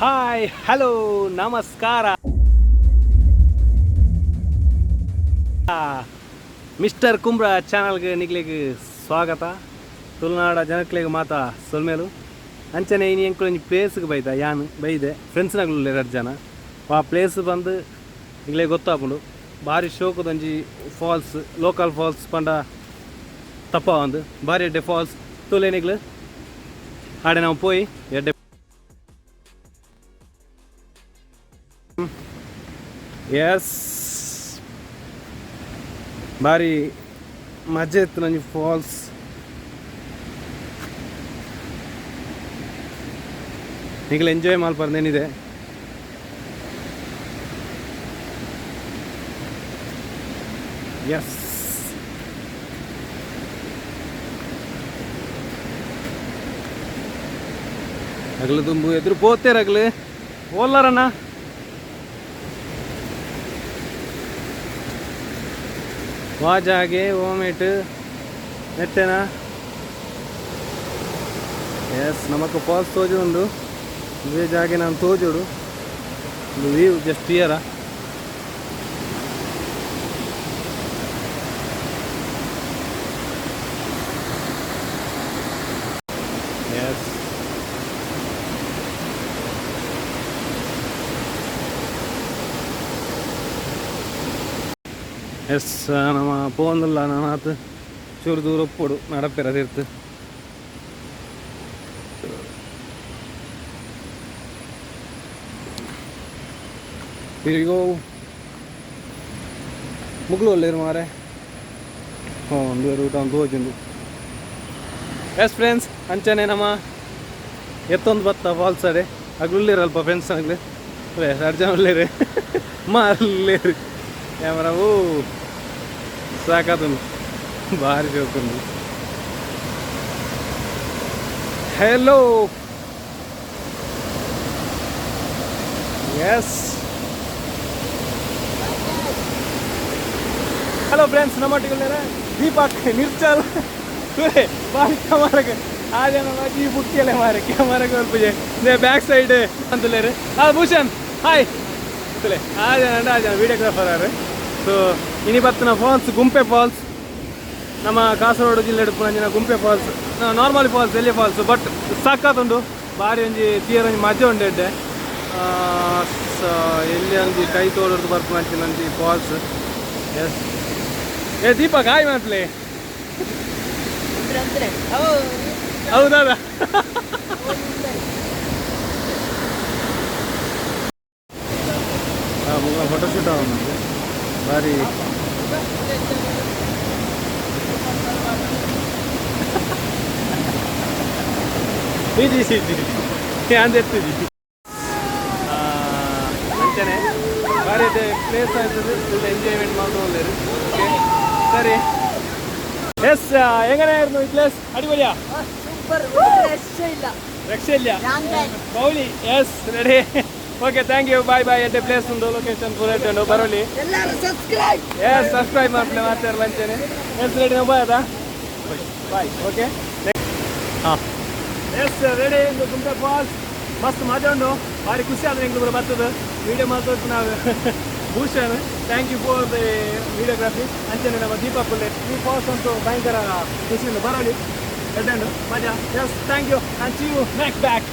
Hi, hello, ನಮಸ್ಕಾರ. Mister ಕುಂಬ್ರ ಚಾನಲ್ಗೆ ನಿಗ್ಲಿಗ್ ಸ್ವಾಗತ. ತುಳುನಾಡ ಜನಕ್ಲೆಗ್ ಮಾತ ಸೊಲ್ಮೆಲು. ಅಂಚನೆ ಇನಿ ಎಂಕುಲು ಒಂಜಿ ಪ್ಲೇಸ್ಗೆ ಬೈದ. ಯಾನ್ ಬೈದೆ, ಫ್ರೆಂಡ್ಸ್ನಗ್ಲು ಎರಡು ಜನ. ಆ ಪ್ಲೇಸ್ ಬಂದು ನಿಗ್ಲೆಗ್ ಗೊತ್ತಾಪುಂಡು. ಬಾರಿ ಶೋಕುದೊಂಜಿ ಫಾಲ್ಸ್, ಲೋಕಲ್ ಫಾಲ್ಸ್ ಪಂಡ ತಪ್ಪಾವಂದು. ಬಾರಿ ಎಡ್ಡೆ ಫಾಲ್ಸ್ ತೂಲೆ ನಿಗ್ಲು. ಆಡೆ ನಾವು ಪೋಯಿ ಎಡ್ಡೆ. ಎಸ್, ಬಾರಿ ಮಜಾ ಇತ್ತು ಒಂಜಿ ಫಾಲ್ಸ್. ನಿಗಲ್ ಎಂಜಾಯ್ ಮಲ್ಪರ್ನೇನಿದೆ. ಎಸ್, ಅಗಲು ದುಂಬು ಎದುರು ಪೋತೇರು ಅಗಲು ಓಲ್ಲಾರಣ್ಣ. ವಾ ಜಾಗೆ ಓಮೇಟ್ ನೆಟ್ಟೆನಾ? ಎಸ್, ನಮಕ್ ಫಾಲ್ಸ್ ತೋಜು ಉಂಡು. ಇದೇ ಜಾಗೆ ನಾನು ತೋಜೋಡು. ಒಂದು ವ್ಯೂ ಜಸ್ಟ್ ಇಯರ. ಎಸ್ ಎಸ್, ನಮ್ಮ ಪೋಂದುಲ್ಲ. ನಾನಾತ್ ಚೂರು ದೂರ ಒಪ್ಪೊಡು ನಡಪೆರ ತಿರ್ತು. Here we go. ಮುಗ್ಲು ಒಲ್ಲೇರು ಮಾರೆ. ಹ್ಞೂ, ಒಂದು ರೂಟ್ ಒಂದು ತೋಜುಂಡು. ಎಸ್ ಫ್ರೆಂಡ್ಸ್, ಅಂಚನೆ ನಮ್ಮ ಎತ್ತೊಂದು ಬತ್ತ ಫಾಲ್ಸ್ ಅಡೆ. ಅಗ್ಲು ಅಲ್ಪ ಫ್ರೆಂಡ್ಸ್ ಆಗ್ಲಿ ಎರಡು ಜನ ಉಳ್ಳೇರು ಮಾರ್ಲೇರು. ಕ್ಯಾಮರಾ ಓ ಸಾಕಾತುಂಡು. ಭಾರಿ ಶೋಕುಂಡು. ಹಲೋ, ಎಸ್, ಹಲೋ ಫ್ರೆಂಡ್ಸ್, ನಮ್ಮೊಟ್ಟಿಗೆ ದೀಪಕ್ ನಿರ್ಚಲ್. ಬಾರಿ ಕ್ಯಾಮರಾಗ ಆ ಜನ ಈ ಬುಕ್ಕಿಯಲ್ಲೇ ಮಾರೆ ಕ್ಯಾಮರಾಗ ಬರ್ಪುಜೆ. Back side ಅಂತಲೇರು. ಆ ಭೂಷಣ್, ಹಾಯ್ ತುಲೆ. ಆ ಜನ, ಆ ಜನ ವಿಡಿಯೋಗ್ರಾಫರ್ ಆರು. ಸೊ ಇನಿ ಬತ್ತಿನ ಫಾಲ್ಸ್ ಗುಂಪೆ ಫಾಲ್ಸ್. ನಮ್ಮ ಕಾಸರಗೋಡು ಜಿಲ್ಲೆ ಪುನಂಜಿನ ಗುಂಪೆ ಫಾಲ್ಸ್. ನಾರ್ಮಲ್ ಫಾಲ್ಸ್, ಎಲ್ಲಿ ಫಾಲ್ಸ್, ಬಟ್ ಸಖತ್ತುಂಡು. ಬಾರಿ ಒಂಜಿ ತೀರ ಒಂಜಿ ಮಜಾ ಉಂಡು, ಎಡ್ಡೆ. ಎಲ್ಲಿ ಒಂಜಿ ಕೈ ತೋಡರ್ದು ಬರ್ಪುನಂಚಿನ ಒಂಜಿ ಫಾಲ್ಸ್. ಎಸ್. ಏ ದೀಪಕ್, ಹಾಯ್ ಮಾಡ್ಲಿ. ಹೌದಾ? ಫೋಟೋ ಶೂಟ್ ಆವೊಂದು ಬಾರಿ. ಇಜಿ ಇಜಿ ಯಾನ್ ಎತ್ತಿಜಿ. ಅಂಚನೆ ಬಾರಿ ಪ್ಲೇಸ್ ಆಯ್ತದೆ. ಫುಲ್ ಎಂಜಾಯ್ಮೆಂಟ್ ಮಾಡ್ಕೊಂಡು. ಓಕೆ, ಸರಿ. ಎಸ್, എങ്ങനെയായിരുന്നു ഈ ಪ್ಲೇಸ್? അടിപൊളിയാ. ಸೂಪರ್, ರಕ್ಷೆ ಇಲ್ಲ. രക്ഷയില്ല. Wrong. Pauli. Yes, ready. Okay, thank you, bye bye. ಎಡ್ಡೆ ಪ್ಲೇಸ್ ಉಂಡು, ಲೊಕೇಶನ್ ಪೂರ ಎಡ್ಡೆ ಉಂಡು, ಬರೋಲಿ. ಎಲ್ಲರೂ ಸಬ್ಸ್ಕ್ರೈಬ್. ಎಸ್, ಸಬ್ಸ್ಕ್ರೈಬ್ ಮಾಡ್ಲೆ ಮಾತಾಡಲ್ಲ ಅಂಚನೆ. ಎಸ್, ರೆಡಿ, ನಾವು ಬಾಯ್ ಅದಾ. ಬಾಯ್. ಓಕೆ. ಹಾಂ, ಎಸ್, ರೆಡಿ. ಇಂದು ಗುಂಪೆ ಫಾಲ್ಸ್ ಮಸ್ತ್ ಮಜಾ ಉಂಡು. ಭಾರಿ ಖುಷಿ ಆದ್ರೆ ಎಂಕ್ಲು ಪೂರ ಬರ್ತದೆ. ವಿಡಿಯೋ ಮಾಡ್ತಾ ನಾವು. Bhushan, thank you for the videography. ಅಂಚನೆ ನಮ್ಮ ದೀಪಕ್ ಉಲ್ಲೆ. ಈ ಫಾಲ್ಸ್ ಅಂತೂ ಭಯಂಕರ ಖುಷಿ ಉಂಡು. ಬರೋಲಿ, ಎಡ್ಡೆ ಉಂಡು ಮಜಾ. Yes, thank you and see you next back.